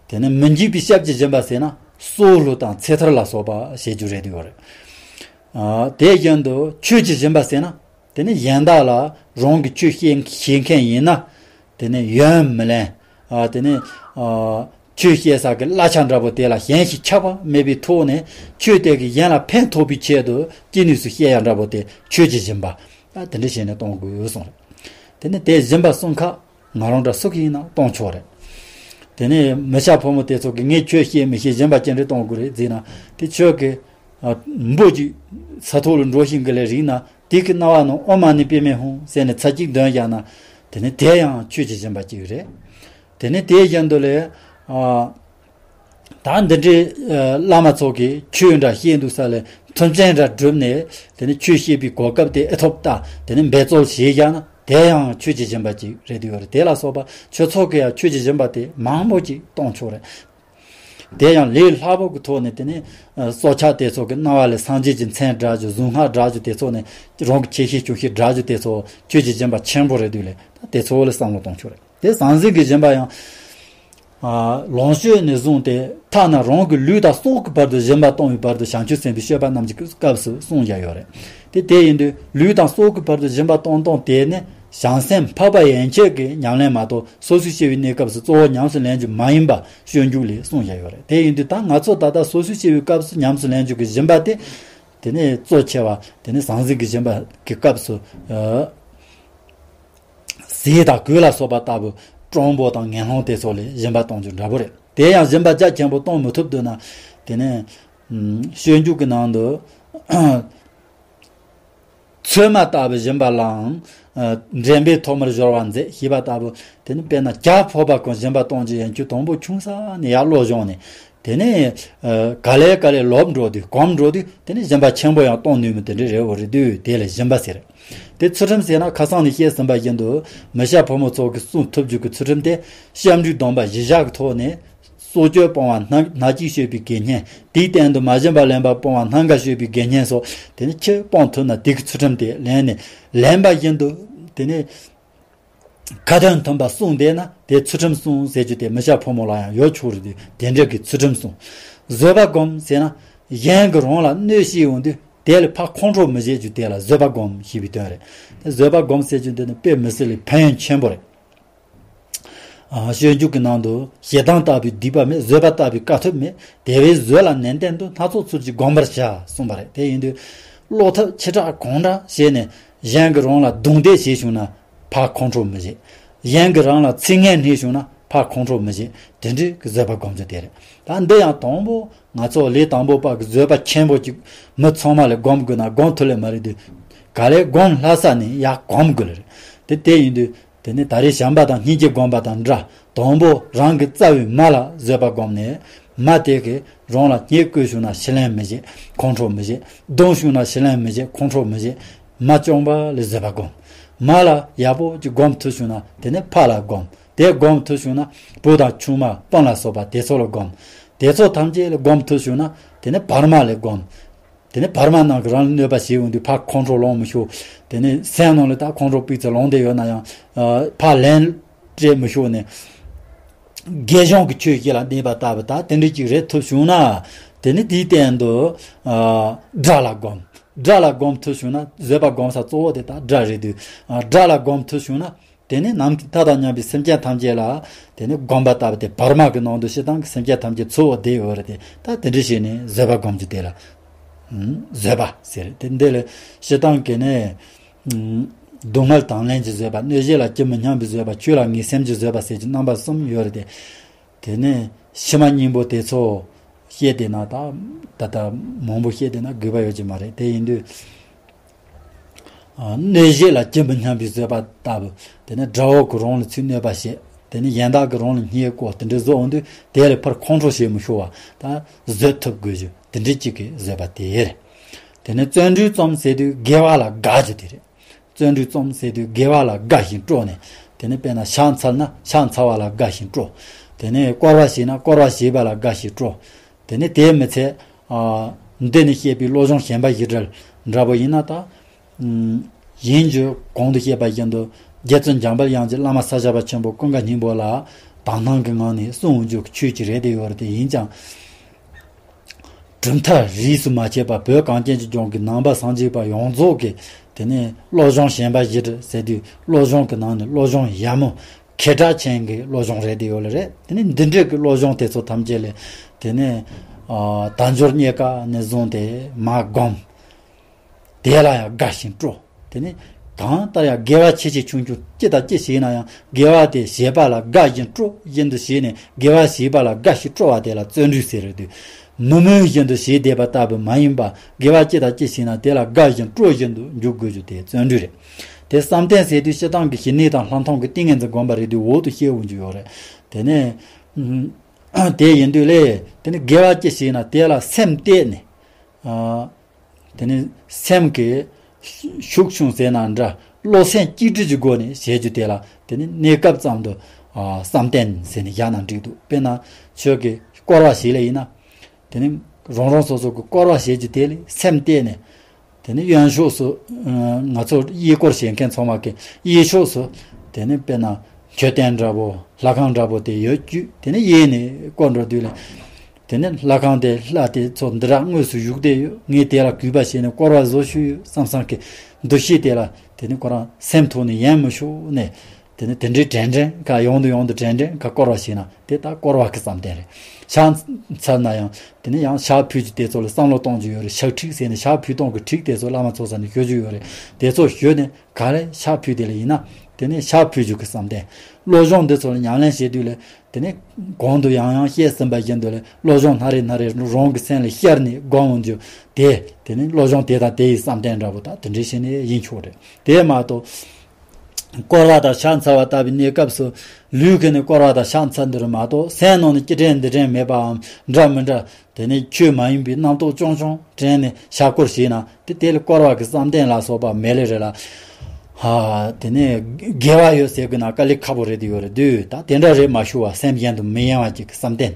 དེ་ནས་མི་འཇིགས་པའི་ཞབས་ཀྱི་སྦྱིན་པ་ཟེར་ན་སྲོག་བླུ་དང་ཚེ་ཐར་ལ་སོགས་པ་བྱེད་རྒྱུ་རེད་འདུག་ལ། ཨ་དེ་བཞིན་དུ་ཆོས་ཀྱི་སྦྱིན་པ་ཟེར་ན་དེ་ནི་གཞན་དག་ལ་རང་གི་ཆོས་བཤད་བཤད་མཁན་ཡིན་ན་དེ་ནི་ཡོན་མི་ལེན། ཨ་དེ་ནི་ཨ་ཆོས་བཤད་ས་གི་གླ་ཆ་འདྲ་པོ་དེ་ལ་གཞན་ཞིག་ཆགས་པ་མེད་པའི་ཐོག་ནས་ཆོས་དེ་གིས་གཞན་ལ་ཕན་ཐོགས་པའི་ཆེད་དུ་ཅི་ནུས་སུ་བཤད་ཡ་འདྲ་པོ་དེ་ཆོས་ཀྱི་སྦྱིན་པ། ཨ་དེ་འདྲ་བྱས་ནས་གཏོང་དགོས་གསུངས་རེད། དེ་ནི་དེ་སྦྱིན་པ་གསུམ་ཁག་ང་རང་འདྲ་སུ་གིས་ཡིན་ན་གཏོང་ཆོག་རེད། དེ་ནི་མི་སྐྱ་ཕོ་མོ་དེ་ཚོ་གིས་ངས་ཆོས་བཤད་མི་ཤེས་སྦྱིན་པ་ཅི་འདྲ་གཏོང་དགོས་རེད་ཟེར་ན་དེ་ཆོས་ཀྱི་ཨ་འབུ་ཅིག་ས་ཐོག་ལ་འགྲོ་བཞིན་གི་ལས་རིག་ན་དེ་གི་རྣ་བ་ནང་ཨོཾ་མ་ཎི་པདྨེ་ཧཱུྃ་ཟེར་ནས་ཚར་གཅིག་འདོན་བཞག་ན་དེ་ནི་དེ་ཡང་ཆོས་ཀྱི་སྦྱིན་པ་གཅིག་རེད། དེ་ནི་དེ་བཞིན་དུ་ལས་ཨ་ ད་འདི་འདྲའི་ཨ་བླ་མ་ཚོ་གིས་ཆོས་འདྲ་བཤད་འདུག་ས་ལས་མཐུན་རྐྱེན་འདྲ་བསྒྲུབས་ནས་དེ་ནི་ཆོས་བཤད་པའི་གོ་སྐབས་དེ་ཨེ་ཐོབ་ལྟ། དེ་ནི་འབད་རྩོལ་བྱས་བཞག་ན་དེ་ཡང་ཆོས་ཀྱི་སྦྱིན་པ་ཅིག་རེད་འདུག་ཡོད་རེད། དེ་ལ་སོགས་པ་ཆོས་ཚོགས་ཀྱིས་ཡང་ཆོས་ཀྱི་སྦྱིན་པ་དེ་མང་པོ་ཅིག་གཏོང་ཆོག་རེད། དེ་ཡང་ལས་སླ་པོ་གི་ཐོག་ནས་དེ་ནི་ཨ་སྲོག་ཆགས་དེ་ཚོ་གི་རྣ་བ་ལས་སངས་རྒྱས་ཀྱི་མཚན་བསྒྲགས་རྒྱུ། གཟུངས་སྔགས་བསྒྲགས་རྒྱུ། དེ་ཚོ་ནི་རང་གི་ཆེ་བཤད་ཆུང་བཤད་བསྒྲགས་རྒྱུ། དེ་ཚོ་ཆོས་ཀྱི་སྦྱིན་པ་ཆེན་པོ་རེད་འདུག་ལས། ད་དེ་ཚོ་ལ་བསམ་བློ་གཏོང་ཆོག་རེད། དེ་ཟང་ཟིང་གི་སྦྱིན་པ་ཡང་ཨ་ལོངས་སྤྱོད་ནས་བཟུང་སྟེ་ཐ་ན་རང་གི་ལུས་དང་སྲོག་གི་བར་དུ་སྦྱིན་པ་གཏོང་བའི་བར་དུ་བྱང་ཆུབ་སེམས་དཔའི་སྤྱོད་པ་རྣམས་ཀྱི་སྐབས་སུ་གསུངས་བཞག་ཡོད་རེད། དེ་དེ་ཡིན་དུས་ལུས་དང་སྲོག་གི་བར་དུ་སྦྱིན་པ་གཏོང་སྟངས་དེ་ནི་བྱང་སེམས་འཕགས་པ་ཡན་ཆད་ཀྱི་ཉམས་ལེན་མ་གཏོགས། སོ་སོའི་སྐྱེ་བའི་གནས་སྐབས་སུ་གཙོ་བོ་ཉམས་སུ་ལེན་རྒྱུ་མ་ཡིན་པ་སྤྱོད་འཇུག་ལས་གསུངས་བཞག་ཡོད་རེད། དེ་ཡིན་དུས་ད་ང་ཚོ་ད་ལྟ་སོ་སོའི་སྐྱེ་བའི་སྐབས་སུ་ཉམས་སུ་ལེན་རྒྱུ་གི་སྦྱིན་པ་དེ། དེ་ནས་གཙོ་ཆེ་བ་དེ་ནས་ཟང་ཟིང་གི་སྦྱིན་པ་གི་སྐབས་སུ་ཨ་ཟས་དང་གོས་ལ་སོགས་པ་ལྟ་བུ་སྤྲང་པོ་དང་ངན་སློང་དེ་ཚོ་ལས་སྦྱིན་པ་གཏོང་རྒྱུ་འདྲ་པོ་རེད། དེ་ཡང་སྦྱིན་པ་རྒྱ་ཆེན་པོ་གཏོང་མི་ཐུབ་འདུག་ན། དེ་ནས་ཨ་སྤྱོད་འཇུག་གི་ནང་དུ། ཚོད་མ་ལྟ་བུའི་སྦྱིན་པ་ལའང་ཨ་འདྲེན་པས་ཐོག་མར་སྦྱོར་བ་མཛད་ཞེས་པ་ལྟ་བུ། དེ་ནི་དཔེར་ན་བྱ་ཕོར་པ་གང་སྦྱིན་པ་གཏོང་རྒྱུ་ཡན་ཆད་དང་པོ་ཆུང་ས་ནས་ཡར་བློ་སྦྱོང་ནས། དེ་ནས་ཨ་ག་ལེ་ག་ལེ་ལོབས་འགྲོ་དུས་གོམས་འགྲོ་དུས་དེ་ནི་སྦྱིན་པ་ཆེན་པོ་ཡང་གཏོང་ནུས་མི་དེ་འདྲ་རེད་འོ་རེད་དུས་དེ་ལ་སྦྱིན་པ་ཟེར། དེ་ཚུལ་ཁྲིམས་ཟེར་ན་ཁ་སང་ནས་བཤད་ཟིན་པ་བཞིན་དུ་མི་སྐྱ་ཕོ་མོ་ཚོ་གི་སྲུང་ཐུབ་རྒྱུ་གི་ཚུལ་ཁྲིམས་དེ་སྐྱབས་འགྲོའི་སྡོམ་པ་བཞི་བཞག་གི་ཐོག་ནས། སྲོག་གཅོད་སྤོང་བ་སྣ་སྣ་གཅིག་སྤྱོད་པའི་དགེ་བསྙེན། དེའི་སྟེང་དུ་མ་བྱིན་པ་ལེན་པ་སྤོང་བ་སྣ་འགའ་སྤྱོད་པའི་དགེ་བསྙེན་སོགས་དེ་ནི་ཁྱེད་སྤོང་ཐུབ་ན་དེ་གི་ཚུལ་ཁྲིམས་དེ་ལེན་ནས་ལེན་པ་བཞིན་དུ་དེ་ནི་ཁ་ཏོན་མཐུན་པ་སྲུང་བསྡད་ན་དེ་ཚུལ་ཁྲིམས་སྲུང་ཟེར་རྒྱུ་དེ་མི་སྐྱ་ཕོ་མོ་ལ་ཡང་ཡོད་ཆོག་རེད་དེ། དེ་འདྲ་གི་ཚུལ་ཁྲིམས་སྲུང་། བཟོད་པ་སྒོམ་ཟེར་ན་གཞན་གྱིས་རང་ལ་གནོད་བྱས་ཡོང་དུས་དེ་ལ་ཕར་ཁོང་ཁྲོ་མི་བྱེད་རྒྱུ་དེ་ལ་བཟོད་པ་སྒོམ་ཞེས་པའི་དོན་རེད། དེ་བཟོད་པ་སྒོམ་ཟེར་རྒྱུ་འདི་ནི་དཔེ་མི་སྲིད་ལས་ཕན་ཡོན་ཆེན་པོ་རེད། ཨ་སྤྱོད་འཇུག་གི་ནང་དུ་ཞེ་སྡང་ལྟ་བུའི་སྡིག་པ་མེད། བཟོད་པ་ལྟ་བུའི་དཀའ་ཐུབ་མེད། དེ་བས་བཟོད་ལ་ནན་ཏན་དུ། སྣ་ཚོགས་ཚུལ་གྱིས་བསྒོམ་པར་བྱ་གསུངས་པ་རེད། དེ་ཡིན་དུས་བློ་ཐབས་ཆེ་དྲགས་གང་དྲགས་བྱས་ནས་གཞན་གྱིས་རང་ལ་རྡུང་རྡེག་བྱས་བྱུང་ན་ཕར་ཁོང་ཁྲོ་མི་བྱེད། གཞན་གྱིས་རང་ལ་ཚིག་ངན་སྨྲས་བྱུང་ན་ཕར་ཁོང་ཁྲོ་མི་བྱེད། དེ་འདྲའི་གི་བཟོད་པ་སྒོམ་རྒྱུ་དེ་རེད། ད་འདི་ཡང་དང་པོ་ང་ཚོ་ལས་དང་པོ་པ་གི་བཟོད་པ་ཆེན་པོ་ཅིག་མི་ཚང་མ་ལས་སྒོམ་དགོས་ན་སྒོམ་ཐུབ་ལེ་མ་རེད་དུས། ག་ལེ་སྒོམ་ལྷ་ས་ནས་ཡར་སྒོམ་དགོས་ལེ་རེད། དེ་དེ་ཡིན་དུས། དེ་ནས་ད་རེས་བྱམས་པ་དང་སྙིང་རྗེ་སྒོམ་པ་དང་འདྲ། དང་པོ་རང་གི་རྩ་བའི་མ་ལ་བཟོད་པ་སྒོམ་ནས། མ་དེ་གིས་རང་ལ་བརྙས་བཀོལ་བྱུང་ན་ཞི་ལན་མི་བྱེད། ཁོང་ཁྲོ་མི་བྱེད། རྡུང་བྱུང་ན་ཞི་ལན་མི་བྱེད། ཁོང་ཁྲོ་མི་བྱེད། མ་བཅོམ་པ་ལ་བཟོད་པ་སྒོམ། མ་ལ་ཡག་པོ་ཅིག་སྒོམ་ཐུབ་བྱུང་ན་དེ་ནས་ཕ་ལ་སྒོམ། དེ་སྒོམ་ཐུབ་བྱུང་ན་བུ་དང་ཆུང་མ་སྤུན་ལ་སོགས་པ་དེ་ཚོ་ལ་སྒོམ། དེ་ཚོ་ཐམས་ཅད་ལ་སྒོམ་ཐུབ་བྱུང་ན་དེ་ནས་བར་མ་ལ་སྒོམ། དེ་ནས་བར་མ་རྣམས་ཀྱིས་རང་ལ་གནོད་པ་བྱེད་ཡོང་དུས་ཕར་ཁོང་ཁྲོ་ལངས་མི་ཤོག་དེ་ནས་སེམས་ནང་ལ་ད་ཁོང་ཁྲོ་པི་ཙི་ལངས་བསྡད་ཡོད་ན་ཡང་ཕར་ལན་སྤྲད་མི་ཤོག་ནས། དགེ་སྦྱོང་གི་ཆོས་བཞི་ལ་གནས་པ་ལྟ་བུ་ད་དེ་འདྲ་ཅིག་རེད་ཐུབ་བྱུང་ན། དེ་ནས་དེའི་སྟེང་དུ་དགྲ་ལ་སྒོམ། དགྲ་ལ་སྒོམ་ཐུབ་བྱུང་ན་བཟོད་པ་སྒོམ་ས་གཙོ་བོ་དེ་ད་དགྲ་རེད་དུས། དགྲ་ལ་སྒོམ་ཐུབ་བྱུང་ན། དེ་ནས་ནམ་མཁའི་མཐའ་དང་མཉམ་པའི་སེམས་ཅན་ཐམས་ཅད་ལ་དེ་ནས་སྒོམ་པ་ལྟ་བུ་དེ་བར་མ་གི་ནང་དུ་སྤྱིར་བཏང་གི་སེམས་ཅན་ཐམས་ཅད་འཚོ་བ་བསྡད་ཡོད་རེད་དེ། ད་དེ་འདྲ་བྱས་ནས་བཟོད་པ་སྒོམ་རྒྱུ་དེ་ལ་བཟོད་པ་ཟེར། དེ་འདི་ལ་སྤྱིར་བཏང་གི་ནས་སྡུག་བསྔལ་དང་ལེན་གྱི་བཟོད་པ། གནོད་བྱེད་ལ་ཅི་མི་སྙམ་པའི་བཟོད་པ། ཆོས་ལ་ངེས་སེམས་ཀྱི་བཟོད་པ་ཟེར་གྱི་རྣམ་པ་གསུམ་ཡོད་རེད་དེ། དེ་ནས་ཕྱི་མ་གཉིས་པོ་དེ་ཚོ་བཤད་བསྡད་ན་ད་ད་ལྟ་མང་པོ་བཤད་བསྡད་ན་དགོས་པ་ཡོད་ཀྱི་མ་རེད། དེ་ཡིན་དུས། གནོད་བྱེད་ལ་ཅི་མི་སྙམ་པའི་བཟོད་པ་ལྟ་བུ། དེ་ནས་དགྲ་བོ་གིས་རང་ལ་ཚིག་གནོད་པ་བྱེད། དེ་ནས་གཞན་དག་གིས་རང་ལ་བརྙས་བཀོལ་དེ་འདྲ་བཟོ་འོང་དུས་དེ་ལ་ཕར་ཁོང་ཁྲོ་བྱེད་མི་ཤོག་པ་ད་བཟོད་ཐུབ་དགོས་རྒྱུ་དེ་འདྲ་གཅིག་གི་བཟོད་པ་དེ་རེད། དེ་ནས་བརྩོན་འགྲུས་རྩོམ་ཟེར་དུས་དགེ་བ་ལ་དགའ་རྒྱུ་དེ་རེད། བརྩོན་འགྲུས་རྩོམ་ཟེར་དུས་དགེ་བ་ལ་དགའ་ཞིང་སྤྲོ་ནས། དེ་ནས་དཔེར་ན་ཕྱག་འཚལ་ན་ཕྱག་འཚལ་བ་ལ་དགའ་ཞིང་སྤྲོ། དེ་ནས་བསྐོར་བ་བྱས་ན་བསྐོར་བ་བྱས་པ་ལ་དགའ་ཞིང་སྤྲོ། དེ་ནས་དེས་མི་ཚད། ཨ་འདི་ནས་བཤད་པའི་བློ་སྦྱོང་ཞེན་པ་བཞི་བྲལ་འདྲ་པོ་ཡིན་ན་ད། ཨུམ། ཡིན་རྒྱུ་གོང་དུ་བཤད་པ་བཞིན་དུ་རྗེ་བཙུན་འཇམ་དཔལ་དབྱངས་ཀྱིས་བླ་མ་ས་སྐྱ་པ་ཆེན་པོ་ཀུན་དགའ་སྙིང་པོ་ལ་དག་སྣང་གི་ངང་ནས་གསུང་འོང་རྒྱུ་གི་ཆོས་ཅིག་རེད་དེ་ཡོད་རེད་དེ། ཡིན་ཀྱང་གྲུབ་མཐའ་རིས་སུ་མ་ཆད་པ་བོད་གངས་ཅན་གྱི་ལྗོངས་ཀྱི་ནང་པ་སངས་རྒྱས་པ་ཡོངས་རྫོགས་ཀྱི་དེ་ནས་བློ་སྦྱོང་ཞེན་པ་བཞི་བྲལ་ཟེར་དུས་བློ་སྦྱོང་གི་ནང་ནས་བློ་སྦྱོང་ཡ་མོ་མཁས་དྲགས་ཅན་གྱི་བློ་སྦྱོང་རེད་དེ་ཡོད་ལེ་རེད། དེ་ནས་འདི་འདྲའི་གི་བློ་སྦྱོང་དེ་ཚོ་ཐམས་ཅད་ལས་དེ་ནས་ཨ་དལ་འབྱོར་རྙེད་དཀའ་ནས་བཟུང་སྟེ་མ་བསྒོམ། དེ་ལ་ཡང་དགའ་ཞིང་སྤྲོ། དེ་ནས་གང་ལྟར་ཡང་དགེ་བ་ཆེ་ཆེ་ཆུང་ཆུང་ཅི་དང་ཅི་བྱས་ན་ཡང་དགེ་བ་དེ་བྱེད་པ་ལ་དགའ་ཞིང་སྤྲོ་བཞིན་དུ་བྱས་ནས་དགེ་བ་བྱེད་པ་ལ་དགའ་ཞིང་སྤྲོ་བ་དེ་ལ་བརྩོན་འགྲུས་ཟེར་རེད་དུས། མི་མོས་བཞིན་དུ་བྱས་བསྡད་པ་ལྟ་བུ་མ་ཡིན་པ་དགེ་བ་ཅི་དང་ཅི་བྱས་ན་དེ་ལ་དགའ་ཞིང་སྤྲོ་བཞིན་དུ་འཇུག་དགོས་རྒྱུ་དེ་བརྩོན་འགྲུས་རེད། དེ་བསམ་གཏན་ཟེར་དུས་སྤྱིར་བཏང་གི་ཞི་གནས་དང་ལྷག་མཐོང་གི་ཏིང་ངེ་འཛིན་སྒོམ་པ་རེད་དུས་འོག་ཏུ་བཤད་འོང་རྒྱུ་ཡོད་རེད། དེ་ནས། དེ་ཡིན་དུས་ལས་དེ་ནི་དགེ་བ་ཅི་བྱས་ན་དེ་ལ་སེམས་གཏད་ནས། དེ་ནི་སེམས་ཀྱི་ཤུགས་ཆུང་ཟེར་ན་འདྲ། བློ་སེམས་གཅིག་སྒྲིལ་གྱི་སྒོ་ནས་བྱེད་རྒྱུ་དེ་ལ་དེ་ནི་གནས་སྐབས་ཙམ་དུ་བསམ་གཏན་ཟེར་ནས་བཞག་ན་འགྲིག་འདུག་དཔེར་ན་ཁྱོད་ཀྱིས་སྐོར་བ་ཞིག་ལ་ཡིན་ན། དེ་ནི་རང་རང་སོ་སོ་གི་སྐོར་བ་བྱེད་རྒྱུ་དེ་ལས་སེམས་གཏད་ནས། དེ་ནི་གཡོན་ཕྱོགས་སུ་ང་ཚོ་གཡས་སྐོར་བྱེད་མཁན་ཚང་མ་གི་གཡས་ཕྱོགས་སུ་དེ་ནི་དཔེར་ན་མཆོད་རྟེན་འདྲ་པོ་ལྷ་ཁང་འདྲ་པོ་དེ་ཡོད་རྒྱུ་དེ་ནི་གཡས་ནས་སྐོར་འགྲོ་དུས་ལ། དེ་ནི་ལྷ་ཁང་དེ་ལྷ་དེ་ཚོ་འདི་ར་དངོས་སུ་བཞུགས་བསྡད་ཡོད། ངས་དེ་ལ་གུས་པ་བྱས་ནས་སྐོར་བ་བཟོ་ཤོས་ཡོད་བསམ་བསམ་གི་འདུ་ཤེས་དེ་ལ་དེ་ནི་ཁོ་རང་སེམས་ཐོག་ནས་ཡན་མི་ཤོར་ནས། དེ་ནི་དེ་འདྲའི་དྲན་དྲན་ཁ་ཡོང་དུ་ཡོང་དུ་དྲན་དྲན་ཁ་སྐོར་བ་བྱས་ན་དེ་ད་སྐོར་བ་གི་བསམ་གཏན་རེད། ཕྱག་འཚལ་ན་ཡང་དེ་ནི་ཡང་ཕྱག་ཕུལ་རྒྱུ་དེ་ཚོ་ལ་བསམ་བློ་གཏོང་རྒྱུ་ཡོད་རེད། ཕྱག་ཁྲིགས་ཟེར་ནས་ཕྱག་ཕུལ་སྟངས་ཀྱི་ཁྲིགས་དེ་ཚོ་བླ་མ་ཚོགས་ས་ནས་ཞུ་རྒྱུ་ཡོད་རེད། དེ་ཚོ་ཞུས་ནས་ག་རེ་ཕྱག་ཕུལ་དེ་ལ་ཡིན་ན་དེ་ནི་ཕྱག་ཕུལ་རྒྱུ་གི་བསམ་གཏན། བློ་སྦྱོང་འདི་ཚོ་ལ་ཉམས་ལེན་བྱེད་དུས་ལ་དེ་ནི་གོང་དུ་ཡང་ཡང་བཤད་ཟིན་པ་བཞིན་དུ་ལ་བློ་སྦྱོང་སྣ་རེ་སྣ་རེ་རང་གི་སེམས་ལ་ཤར་ནས་སྒོམ་འོང་རྒྱུ་དེ་དེ་ནི་བློ་སྦྱོང་དེ་དང་དེ་ཡི་བསམ་གཏན་འདྲ་པོ་དང་དེ་འདྲའི་བྱས་ནས་ཡིན་ཆོག་རེད། དེ་མ་གཏོགས། བསྐོར་བ་དང་ཕྱག་འཚལ་བ་ལྟ་བུའི་གནས་སྐབས་སུ་ལུས་ཀྱིས་ནི་བསྐོར་བ་དང་ཕྱག་འཚལ་འདི་རུ་མ་གཏོགས་སེམས་ནང་ནས་ཅི་དྲན་འདི་དྲན་མེད་པའམ་འདྲ་མི་འདྲ་དེ་ནི་ཆོས་མ་ཡིན་པའི་རྣམ་རྟོག་ཅུང་ཅུང་དྲན་ནས་ཕྱག་སྐོར་བྱས་ན་དེ་དེ་ལ་བསྐོར་བ་གི་བསམ་གཏན་ལ་སོགས་པ་མེད་ལེ་རེད་ལ། ཧ། དེ་ནི་དགེ་བ་ཡོད་ཟེར་དགོས་ན་དཀའ་ལས་ཁག་པོ་རེད་དེ་ཡོད་རེད་དུས་ད་དེ་འདྲ་རེད་མ་ཞུ་བ་སེམས་གཞན་དུ་མི་གཡེང་བ་ཅིག་གི་བསམ་གཏན།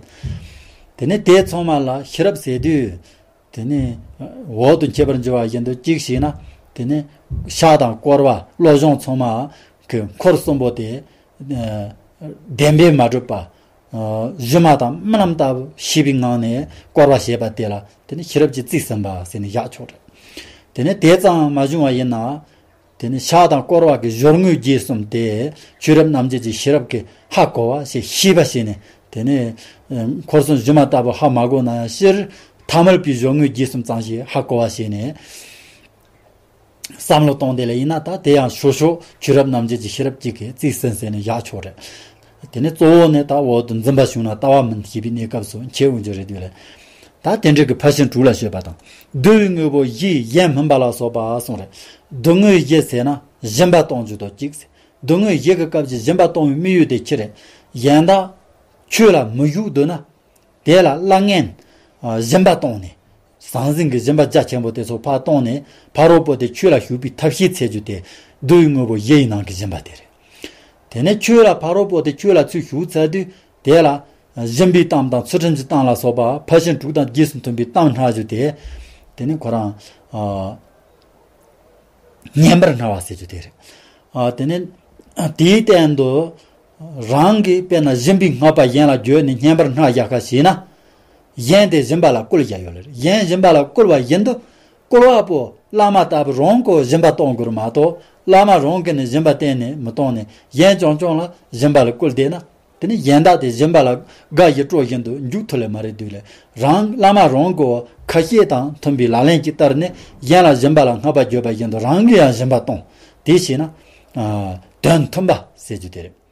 དེ་ནི་དེ་ཚང་མ་ལ་ཤེས་རབ་ཟེར་དུས། དེ་ནས་འོག་ཏུ་མཆེད་པར་འགྱུར་བ་བཞིན་དུ་གཅིག་བྱས་ན། དེ་ནས་ཕྱག་དང་བསྐོར་བ་བློ་སྦྱོང་ཚང་མ་གི་འཁོར་གསུམ་པོ་དེ་བདེན་པས་མ་གྲུབ་པ། སྒྱུ་མ་དང་རྨི་ལམ་ལྟ་བུ་ཤེས་པའི་ངང་ནས་བསྐོར་བ་བྱེད་པ་དེ་ལ་དེ་ནི་ཤེས་རབ་ཀྱིས་རྩིས་ཟིན་པ་ཟེར་ནས་བཞག་ཆོག་རེད། དེ་ནས་དེ་ཙམ་མ་བྱུང་བ་ཡིན་ན། དེ་ནི་ཕྱག་དང་བསྐོར་བ་གི་སྦྱོར་དངོས་རྗེས་གསུམ་དེ་ཆོས་རབ་རྣམ་འབྱེད་ཀྱི་ཤེས་རབ་ཀྱིས་ཧ་གོ་བ་ཞེས་ཤེས་པ་བྱས་ནས་དེ་ནི་འཁོར་གསུམ་སྒྱུ་མ་ལྟ་བུ་ཧ་མ་གོ་ན་ཕྱིར་ཐ་མལ་པའི་སྦྱོར་དངོས་རྗེས་གསུམ་ཙམ་ཞིག་ཧ་གོ་བ་བྱས་ནས་བསམ་བློ་གཏོང་དེ་ལ་ཡིན་ན་ད་དེ་ཡང་ཞོ་ཞོ་ཆོས་རབ་རྣམ་འབྱེད་ཀྱི་ཤེས་རབ་ཅིག་གིས་རྩིས་ཟིན་ཟིན་ནས་བཞག་ཆོག་རེད། དེ་ནི་གཙོ་བོ་ནི་ད་འོག་ཏུ་འཛིན་པ་བྱུང་ན་ལྟ་བ་མིན་ཞེས་པའི་གནས་སྐབས་སུ་འཆད་འོང་རྒྱུ་རེད་དུས་ལས། ད་དེ་འདྲ་གི་ཕར་ཕྱིན་དྲུག་ལ་སྤྱོད་པ་དང་། བསྡུ་བའི་དངོས་པོ་བཞི་གཞན་སྨིན་པ་ལ་སོགས་པ་གསུངས་རེད། བསྡུ་དངོས་བཞི་ཟེར་ན་སྦྱིན་པ་གཏོང་རྒྱུ་དང་གཅིག་བསྡུ་དངོས་བཞི་གི་སྐབས་ཀྱི་སྦྱིན་པ་གཏོང་བའི་དམིགས་ཡུལ་དེ་ཅི་རེད། གཞན་དག་ཆོས་ལ་མི་ཞུགས་འདོད་ན། དེ་ལ་གླ་རྔན། སྦྱིན་པ་གཏོང་ནས། ཟང་ཟིང་གི་སྦྱིན་པ་རྒྱ་ཆེན་པོ་དེ་ཚོ་ཕར་གཏོང་ནས་ཕ་རོལ་པོ་དེ་ཆོས་ལ་ཞུགས་པའི་ཐབས་ཤེས་འཚོལ་རྒྱུ་དེ་བསྡུ་བའི་དངོས་པོ་བཞི་ཡི་ནང་གི་སྦྱིན་པ་དེ་རེད། དེ་ནས་ཆོས་ལ་ཕ་རོལ་པོ་དེ་ཆོས་ལ་ཚུར་ཞུགས་ཚར་དུས་དེ་ལ་སྦྱིན་པའི་གཏམ་དང་ཚུལ་ཁྲིམས་ཀྱི་གཏམ་ལ་སོགས་པ་ཕར་ཕྱིན་དྲུག་དང་རྗེས་སུ་མཐུན་པའི་གཏམ་སྨྲ་རྒྱུ་དེ་དེ་ནི་ཁོ་རང་སྙན་པར་སྨྲ་བ་ཟེར་རྒྱུ་དེ་རེད། དེ་ནི་དེའི་སྟེང་དུ་རང་གིས་དཔེར་ན་སྦྱིན་པའི་བསྔགས་པ་གཞན་ལ་བརྗོད་ནས་སྙན་པར་སྨྲ་བཞག་ཁ་བྱས་ན། གཞན་དེ་སྦྱིན་པ་ལ་བསྐུལ་བཞག་ཡོད་ལེ། གཞན་སྦྱིན་པ་ལ་བསྐུལ་བ་བཞིན་དུ་བསྐུལ་བ་པོ་བླ་མ་ལྟ་བུ་རང་གིས་སྦྱིན་པ་གཏོང་དགོས་རེད་མ་གཏོགས་བླ་མ་རང་གིས་ནི་སྦྱིན་པ་གཏན་ནས་མི་གཏོང་ནས་གཞན་རྐྱང་རྐྱང་ལ་སྦྱིན་པ་ལ་བསྐུལ་བསྡད་ན་དེ་ནི་གཞན་དག་དེ་སྦྱིན་པ་ལ་དགའ་ཞིང་སྤྲོ་བཞིན་དུ་འཇུག་ཐུབ་ལེ་མ་རེད་དུས་ལེ། རང་བླ་མ་རང་གི་ཁ་བཤད་དང་མཐུན་པའི་ལག་ལེན་གྱི་ལྟར་ནས་གཞན་ལ་སྦྱིན་པ་ལ་བསྔགས་པ་བརྗོད་པ་བཞིན་དུ་རང་གིས་ཡང་སྦྱིན་པ་གཏོང་དེ་བྱས་ན་དོན་མཐུན་པ་ཟེར་རྒྱུ་དེ་རེད།